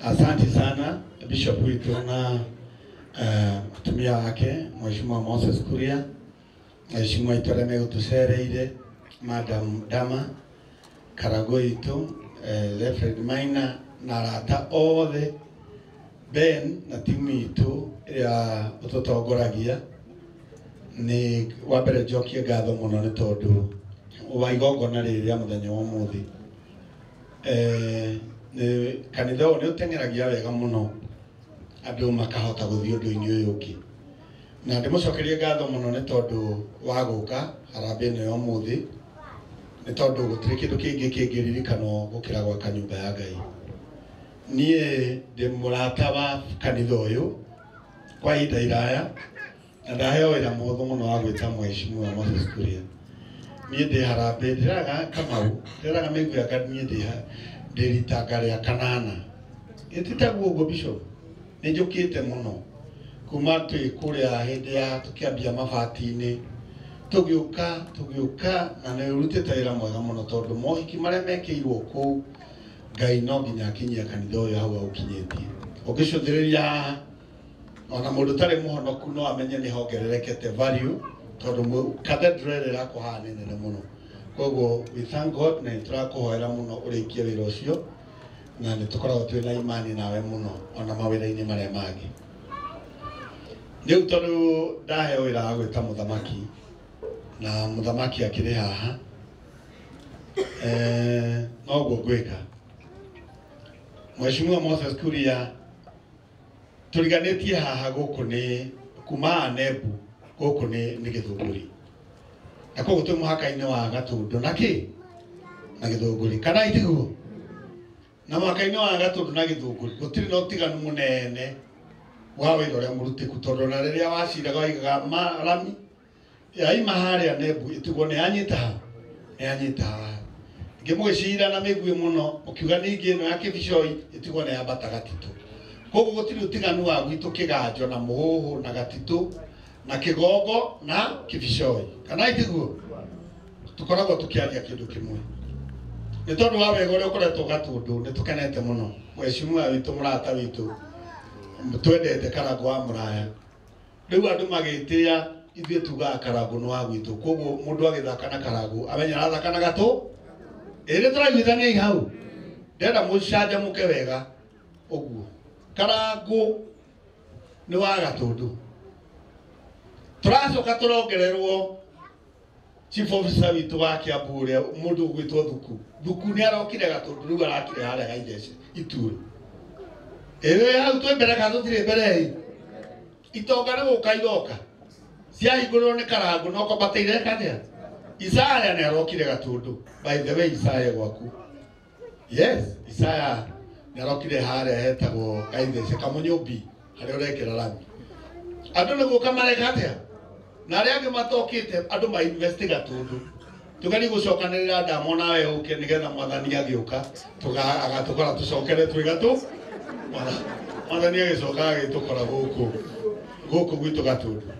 Asante sana Bishop witũ na mutumia wake Mheshimiwa Moses Kuria, Mheshimiwa itũ arĩa megũtũcereire, Madam Dama Karago itũ, Reverend Maina na arata othe, Ben na timu itũ ĩrĩa ũtũtongoragia. Nĩ wa mbere njokie ngatho mũno nĩ tondũ wa igongona rĩrĩ rĩa mũthenya wa ũmũthĩ. Kanitha ũyũ nĩ ũteng'eragia wega mũno andũ makahota gũthiĩ ũndũ-inĩ ũyũ ũngĩ, na ndĩmũcokerie ngatho mũno nĩ tondũ wa gũka harambee ĩno ya ũmũthĩ, nĩ tondũ gũtirĩ kĩndũ kĩngĩ kĩngĩririkanwo gũkĩra gwaka nyũmba ya Ngai. Niĩ ndĩ mũrata wa kanitha ũyũ kwa ihinda iraya, na ndaheo wĩra mũhũthũ mũno wa gwĩta Mheshimiwa Moses Kuria. Niĩ ndĩ harambee, ndĩraga Kamau, ndĩraga mĩguĩ anga niĩ ndĩ ritanga rĩa kanana. Ĩtitaguo ũguo Bishop, nĩ njũkĩte mũno kuma twĩ kũrĩa hĩndĩ ya tũkĩambia mabati-inĩ, tũgĩũka na nĩ ũrutĩte wĩra mwega mũno tondũ mohiki marĩa mekĩirwo kũu Ngai no nginya akinyie kanitha ũyũ hau aũkinyĩtie. Ũngĩcũthĩrĩria haha ona mũndũ ũtarĩ mũhonoku no amenye nĩ hongererekete value tondũ cathedral ĩrĩa ĩrakwo haha nĩ nene mũno. Koguo we thank God na nĩ tũrakũhoera mũno ũrĩkie wĩra ũcio, na nĩ tũkoragwo twĩna imani nawe mũno ona mawĩra-inĩ marĩa mangĩ. Rĩu tondũ ndaheo wĩra wa gwĩta mũthamaki na mũthamaki akĩrĩ haha, noguo ngwĩka. Mheshimiwa Moses Kuria, tũriganĩtie haha gũkũ nĩ kuma Anebu, gũkũ nĩ Gĩthũngũri, na koguo twĩ mũhaka-inĩ wa Gatũndũ na kĩ na Gĩthũngũri, kana itiguo? Na mũhaka-inĩ wa Gatũndũ na Gĩthũngũri gũtirĩ na ũtiganu mũnene wa wĩra ũrĩa mũrutĩku, tondũ na rĩrĩa waciraga waigaga marami yaima harĩa Nebu ĩtigwo nĩ yanyita ha, nĩ yanyita haha. Ingĩ mũgĩcira na mĩguĩ mũno mũkiuga ningĩ ĩno ya Kĩbicoi ĩtigwo nĩ yambata Gatitũ. Koguo gũtirĩ ũtiganu wa gwitũ Kĩganjo na Mũhũhũ na Gatitũ na Kĩgongo na Kĩbicoi, kana itiguo? Tũkoragwo tũkĩaria kĩndũ kĩmwe. Nĩ tondũ wa wega ũrĩa ũkoretwo Gatũndũ nĩ tũkenete mũno. Mheshimiwa witũ, mũrata witũ, twendete Karangũ wa Mũraya. Rĩu andũ magĩtĩa ithuĩ tugaga Karangũ nĩ wa gwitũ, koguo mũndũ agĩthaka na Karangũ amenya arathaka na Gatũ. Ĩrĩ tũraiguithania hau, ndĩrenda mũcanjamũke wega ũguo. Karangũ nĩ wa Gatũndũ. Tũracoka tũrongererwo chief officer witũ wa Kiambu ũrĩa mũndũ ũgwĩtwo Thuku. Thuku nĩ arokire Gatũndũ, rĩu arakire harĩa Gaithece Ituro. Ĩrĩ hau twĩ mbere kana tũtirĩ mbere ĩ? Itonga nĩ gũka iroka ciahingũrĩrwo nĩ Karangũ no kwambatĩire atĩa? Isaya nĩ arokire Gatũndũ. By the way, Isaya gwaku. Yes, Isaya nĩ arokire harĩa hetagwo Gaithece Kamunyũmbi harĩa ũrekĩra rami. Andũ nĩ gũka mareka atĩa? Na arĩa angĩ matokĩte andũ ma invest Gatũndũ. Tũgerie gũcokanĩrĩra ndamo nawe ũke nĩgetha mwathani agĩũka agatũkora tũcokere twĩ Gatũ. Mwathani agĩcoka agĩtũkora gũkũ gwitũ Gatũndũ.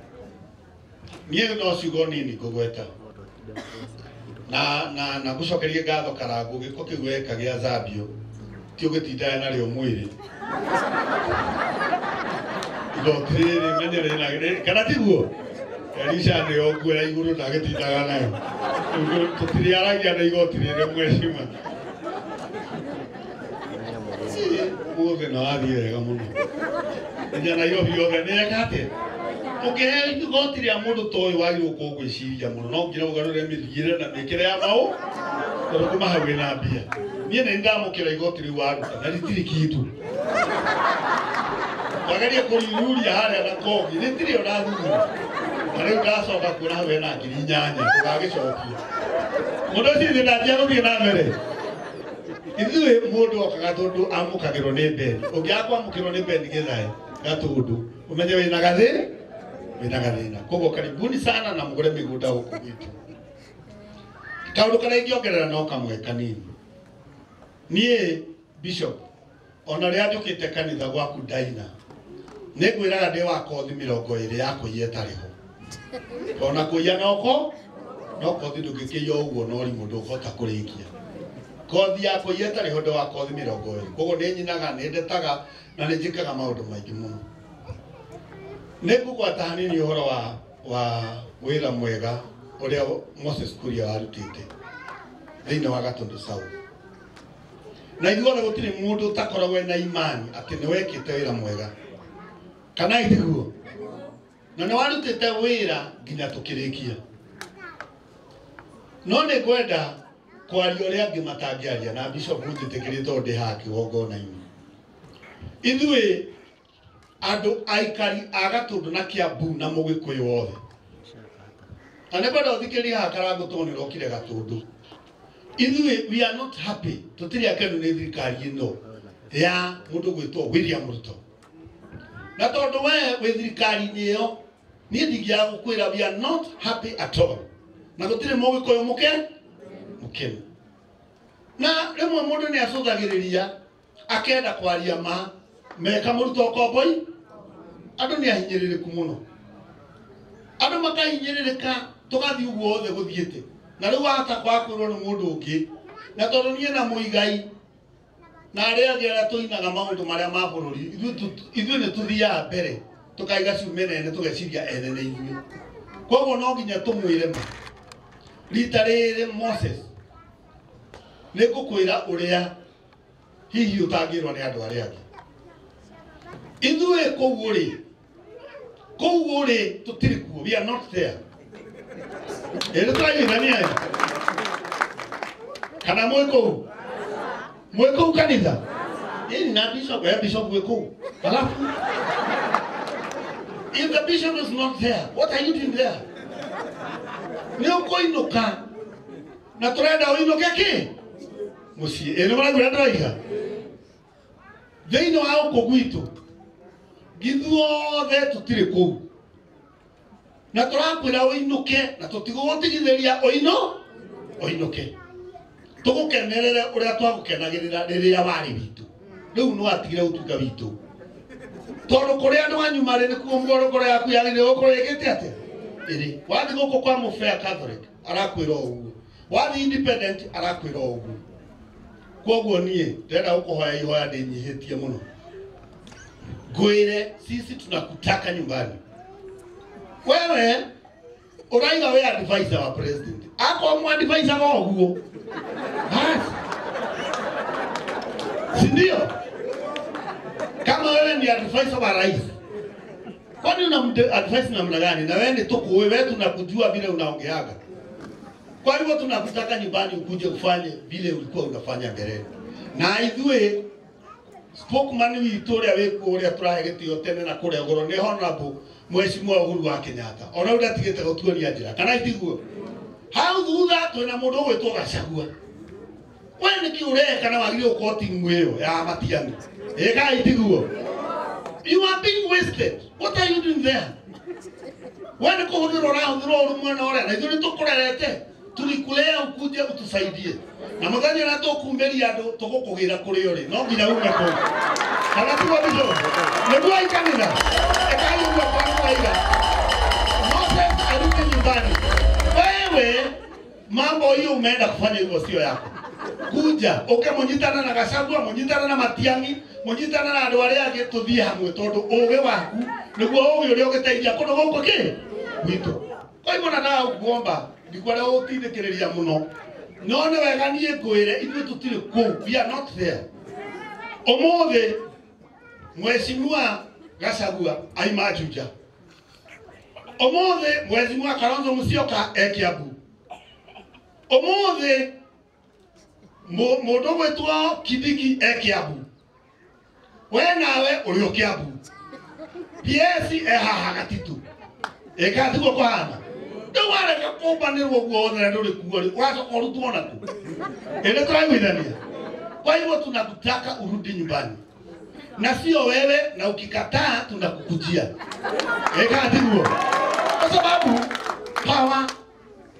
Niĩ no ciugo nini ngũgweta na ngũcokerie ngatho Karangũ gĩko kĩu weka gĩa Zambio ti ũgĩtindaga narĩo mwĩrĩ. Igoti rĩrĩ menye rĩna kana tiguo? Elisha nĩyo nguo ya igũrũ ndagĩtindaga nayo. Tũtirĩaragia na igoti rĩrĩ mheshimiwa. Mũthĩ na wathiĩ wega mũno. Nginya Nairobi yothe nĩ eka atĩa? Ũngĩheo igoti rĩa mũndũ ta ũyũ wagĩrĩirwo gũkorwo gwĩciria mũno, no nginya ũgarũre mĩthiĩre na mĩkĩre ya maũ tondũ kuma hau wĩna mbia. Niĩ nĩ ndamũkĩra igoti rĩu waruta na rĩtirĩ kĩndũ. Wageria kũriruria harĩa na kogi rĩtirĩ ona thutha. Na rĩu ndacoka kuona hau hena 8,000 ndũgagĩcokia. Mũndũ ũcio ithe ndanjia gũthiĩ na mbere. Ithuĩ mũndũ okaga tondũ amũkagĩrwo nĩ Beni. Ũngĩaga kwamũkĩrwo nĩ Beni Gĩthae Gatũndũ, ũmenye wĩna gathĩ, wĩna gathĩna. Koguo karibuni sana na mũgũre mĩgũnda gũkũ gwitũ. Kaũndũ karĩa ingĩongerera no kamwe kanini. Niĩ Bishop, ona rĩrĩa njũkĩte kanitha gwaku ndaina, nĩ ngwĩraga ndĩ wa kothi 20 ya kũiya ĩtarĩ ho. Ona kũiya noko, no kothi ndũngĩkĩiya ũguo no ũrimũ ndũkũhota kũrĩkia. Kothi yakwa yetarĩ ho ndĩ wa kothi 20. Koguo nĩ nyinaga, nĩ ndetaga na nĩ njĩkaga maũndũ maingĩ mũno. Nĩ ngũgwata hanini ũhoro wa wĩra mwega ũrĩa Moses Kuria warutĩte thĩinĩ wa Gatundu South. Na ithuothe gũtirĩ mũndũ ũtakoragwo na imani atĩ nĩ wekĩte wĩra mwega. Kana itiguo? Na nĩ warutĩte wĩra nginya tũkĩrĩkia. No nĩ ngwenda kwaria ũrĩa angĩ matangĩaria na Bishop njĩtĩkĩrie tondũ ndĩ haha kĩgongona-inĩ. Ithuĩ andũ aikari a Gatundu na Kiambu na Mũgĩkũyũ wothe. Na nĩ ngwenda ũthikĩrĩrie haha Karangũ tondũ nĩ ũrokire Gatundu. Ithuĩ we are not happy, tũtirĩ akenu nĩ thirikari ĩno ya mũndũ gwĩtwo William Ruto. Na tondũ we wĩ thirikari-inĩ ĩyo, niĩ ndingĩaga gũkwĩra we are not happy at all. Na gũtirĩ Mũgĩkũyũ mũkenu. Na rĩmwe mũndũ nĩ acũthagĩrĩria akenda kwaria ma meka mũrutwo komboi, andũ nĩ ahinyĩrĩrĩku mũno. Andũ makahinyĩrĩrĩka tũgathiĩ ũguo othe gũthiĩte. Na rĩu wahota kwaga kwĩrwo nĩ mũndũ ũngĩ. Na tondũ niĩ na Mũigai na arĩa angĩ arĩa tũinaga maũndũ marĩa ma bũrũri, ithuĩ nĩ tũthiaga mbere tũkaiga ciume nene tũgeciria ene nĩ ithuĩ. Koguo no nginya tũmwĩre ma. Rita rĩrĩ Moses, nĩ ngũkwĩra ũrĩa hihi ũtangĩrwo nĩ andũ arĩa angĩ. Ithuĩ kũu ũrĩ tũtirĩ kuo, we are not there. Ĩrĩ tũraiguithania ĩ? Kana mwĩ kũu? Mwĩ kũu kanitha? Ĩni na bishop, bishop wĩ kũu. Alafu if the bishop is not there, what are you doing there? Nĩ ũkũinũka. Na tũrenda ũinũke kĩ? Mũciĩ. Ĩ nĩ mũraigua ũrĩa ndĩroiga? Thĩinĩ wa gũkũ gwitũ, ithuothe tũtirĩ kũu. Na tũrakwĩra ũinũke, na tũtigũgũtigithĩria ũinũke. Tũgũkenerere ũrĩa twagũkenagĩrĩra rĩrĩa warĩ witũ. Rĩu nĩ watigire gũtuĩka witũ. Tondũ kũrĩa andũ anyu marĩ nĩkuo ngoro yaku yagĩrĩirwo gũkorwo ĩkĩte atĩa? Ĩrĩ. Wathiĩ gũkũ kwa Mũbea Catholic, arakwĩra o ũguo. Wathiĩ Independent, arakwĩra o ũguo. Koguo niĩ ndĩrenda gũkũhoya ihoya ndĩnyihĩtie mũno. Ngwĩre sisi tunakutaka nyumbani. Wewe uraiga we advisor wa president. Ako mu advisor wa ũguo. Basi. Si ndio? Kama wewe ni advisor wa rais, kwani una advice namna gani? Na wewe ni tuku wewe tunakujua vile unaongeaga. Kwa hivyo tunakutaka nyumbani ukuje ufanye vile ulikuwa unafanya mbeleni. Na ithuĩ spokesman witũ ũrĩa wĩ kuo ũrĩa tũrahe gĩtĩo tene na kũrĩa igũrũ nĩ Honorable Mheshimiwa Uhuru wa Kenyatta. Ona ũrĩa atigĩte gũtuonia njĩra. Kana itiguo? Hau thutha twĩna mũndũ ũgwĩtwo Gachagua. We nĩkĩ ũreka na wagĩrĩirwo gũkorwo timu ĩyo ya Matiang'i? Ĩka itiguo? You are being wasted. What are you doing there? We nĩ kũhũthĩrwo ũrahũthĩrwo ũru mwena ũrĩa na ithuĩ nĩ tũkũrerete. Tulikulea ukuje utusaidie. Na mũthenya ũrĩa tũkumĩria andũ tũgũkũgĩra kũrĩa ũrĩ. No nginya ume kũu. Kana tiguo Bishop? Nĩguo aikanitha. Ĩkai ũguo kwa mũraiga. Moses arudi nyumbani. Wewe mambo hiyo umeenda kufanya hivyo sio yako. Kuja ũkĩmũnyitana na Gachagua, mũnyitana na Matiang'i, mũnyitana na andũ arĩa angĩ tũthiĩ hamwe tondũ ũgĩ waku nĩguo ũgĩ ũrĩa ũgĩteithia kũndũ gũkũ kĩ gwitũ. Kwa hivyo nataka kuomba ndikwenda gũtindĩkĩrĩria mũno. No nĩ wega niĩ ngwĩre ithuĩ tũtirĩ kũu, we are not there. Ũmũthĩ Mheshimiwa Gachagua aima Juja. Ũmũthĩ Mheshimiwa Kalonzo Musyoka e Kiambu. Ũmũthĩ mũndũ ũgwĩtwo Kindiki e Kiambu. We nawe ũrĩ o Kiambu. PS e haha Gatitu. Ĩka tiguo kũhana. Rĩu wareka kũmbanĩrwo ũguo wothe na ndũrĩ kuo rĩ, ũracoka ũrutwo nakũ? Ĩ nĩ tũraiguithania? Kwa hivyo tunakutaka urudi nyumbani. Na sio wewe, na ukikataa tunakukujia. Eka tiguo? Kwa sababu power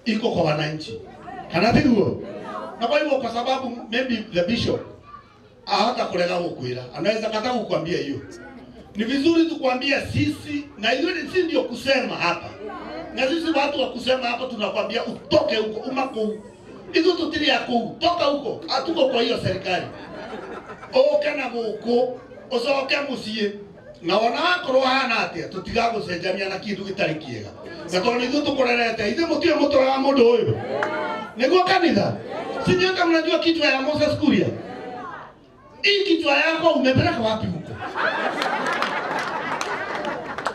iko kwa wananchi. Kana tiguo? Na kwa hivyo kwa sababu maybe the bishop hata kulega kukwira, anaweza kataa kukwambia hiyo. Ni vizuri tukwambia sisi, na hiyo si ndio kusema hapa. Na sisi watu wa kusema hapa tunakwambia utoke huko, uma kuu. Ithuĩ tũtirĩ a kũu, toka huko, hatuko kwa hiyo serikali. Ũke na gũkũ, ũcoke mũciĩ. Na ona wakorwo hana atĩa, tũtigagũcenjania na kĩndũ gĩtarĩ kĩega. Na tondũ nĩ ithuĩ tũkũrerete, ithuĩ mũtiũĩ mũtũraga mũndũ ũyũ. Nĩguo kanitha? Si nyote mnajua kichwa ya Moses Kuria? Hii kichwa yako umepeleka wapi huko?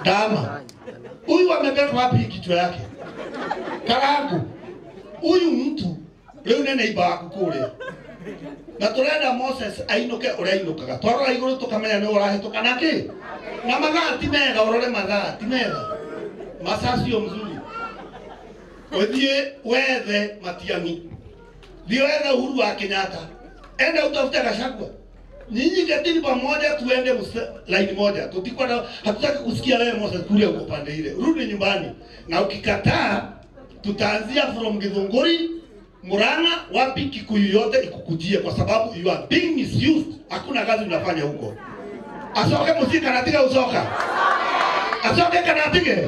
Dama. Huyu amepeleka wapi hii kichwa yake? Karangu. Huyu mtu rĩu nĩ neighbor waku kũrĩa. Na tũrenda Moses ainũke ũrĩa ainũkaga. Twarora igũrũ tũkamenya nĩ ũrahĩtũka na kĩ? Na mathaa ti mega, ũrore mathaa ti mega. Masaa sio mzuri. Ũthiĩ wethe Matiang'i. Thiĩ wethe Uhuru wa Kenyatta. Enda utafute Gachagua. Nyinyi ketini pamoja tuende line moja. Tutikwenda, hatutaki kusikia wewe Moses Kuria uko pande ile. Rudi nyumbani. Na ukikataa tutaanzia from Githunguri, Murang'a, wapi Kikuyu yote ikukujie kwa sababu you are being misused. Hakuna kazi unafanya huko. Asoke musika kana tiga usoka. Asoke kana tige.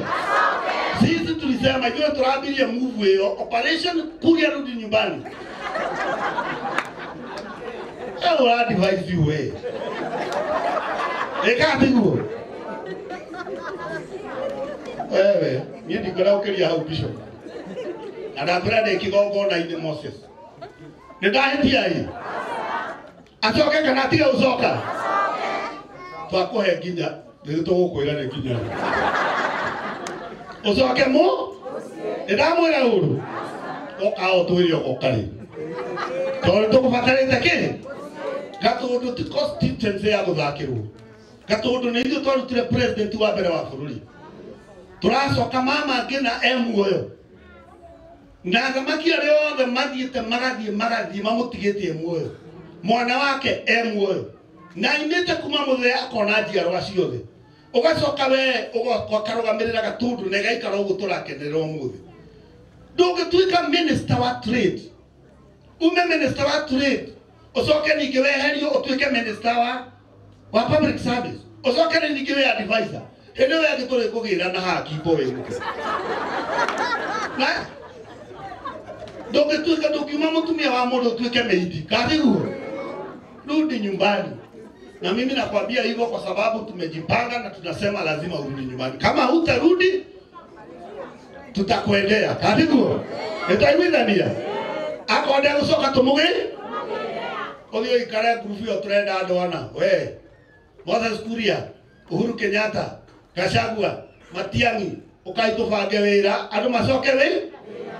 Sisi tulisema yule turabiria move hiyo operation Kuria rudi nyumbani. I will advise you way. Eka tiguo. Wewe, niĩ ndingĩenda gũkĩria hau bishop. Na ndakwĩra ndĩ kĩgongona-inĩ Moses. Nĩ ndahĩtia ĩ? Acoke kana atige gũcoka? Twakũhe nginya, rĩu tũgũkwĩra nĩ nginya. Ũcoke mũ? Nĩ ndamwĩra ũru? Oka ũtwĩre ũgoka rĩ. Tondũ tũkũbatarĩte kĩ? Gatũndũ ti constituency ya gũthakĩrwo. Gatũndũ nĩ ithuĩ twarutire president wa mbere wa bũrũri. Tũracoka mama ngina e muoyo. Na athamaki arĩa othe mathiĩte magathiĩ mamũtigĩtie muoyo. Mwana wake e muoyo. Na aimĩte kuma mũthenya akona njiarwa ciothe. Ũgacoka we ũkarũgamĩrĩra Gatũndũ na ĩgaikara ũguo tũrakenerera ũmũthĩ. Ndũngĩtuĩka minister wa trade. Ume minister wa trade. Ũcoke ningĩ weherio ũtuĩke minister wa public service. Ũcoke ningĩ we advisor. Hĩndĩ ĩyo ĩngĩ tũrĩkũgĩra na haha kimbo wĩ mũke. Na ndũngĩtuĩka ndũngiuma mũtumia wa mũndũ ũtuĩke meidi. Katiguo? Rudi nyumbani. Na mimi nakwambia hivyo kwa sababu tumejipanga na tunasema lazima urudi nyumbani. Kama hutarudi tutakuendea. Katiguo? Nĩtwaiguithania? Akonde gũcoka tũmũgĩ? Ũthiĩ ũikare ngurubu ĩyo tũrenda andũ ana. We, Moses Kuria, Uhuru Kenyatta, Gachagua, Matiang'i, ũkai tũbange wĩra, andũ macoke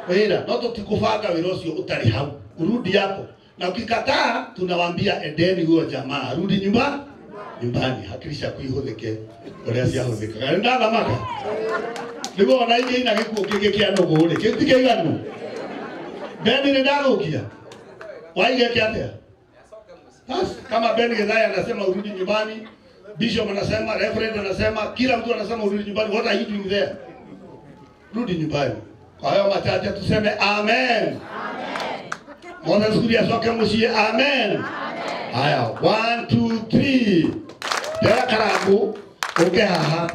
wĩra. No tũtikũbanga wĩra ũcio ũtarĩ hau. Urudi hapo. Na ukikataa tunawaambia endeni huyo jamaa, rudi nyumbani. Hakilisha kuihũthĩke ũrĩa ciahũthĩkaga. Nĩ ndathamaka. Nĩguo ona ingĩ ina gĩkuũ kĩngĩ kĩa nũgũ rĩ, kĩu ti kĩiganu. Beni nĩ ndathũkia. Waigeke atĩa? Bas, kama Ben Githai anasema urudi nyumbani, Bishop anasema, Reverend anasema, kila mtu anasema urudi nyumbani, what are you doing there? Rudi nyumbani. Kwa hayo machache tuseme amen. Amen. Moses Kuria acoke mũciĩ amen. Haya, 1 2 3. Tera karangu ũke haha.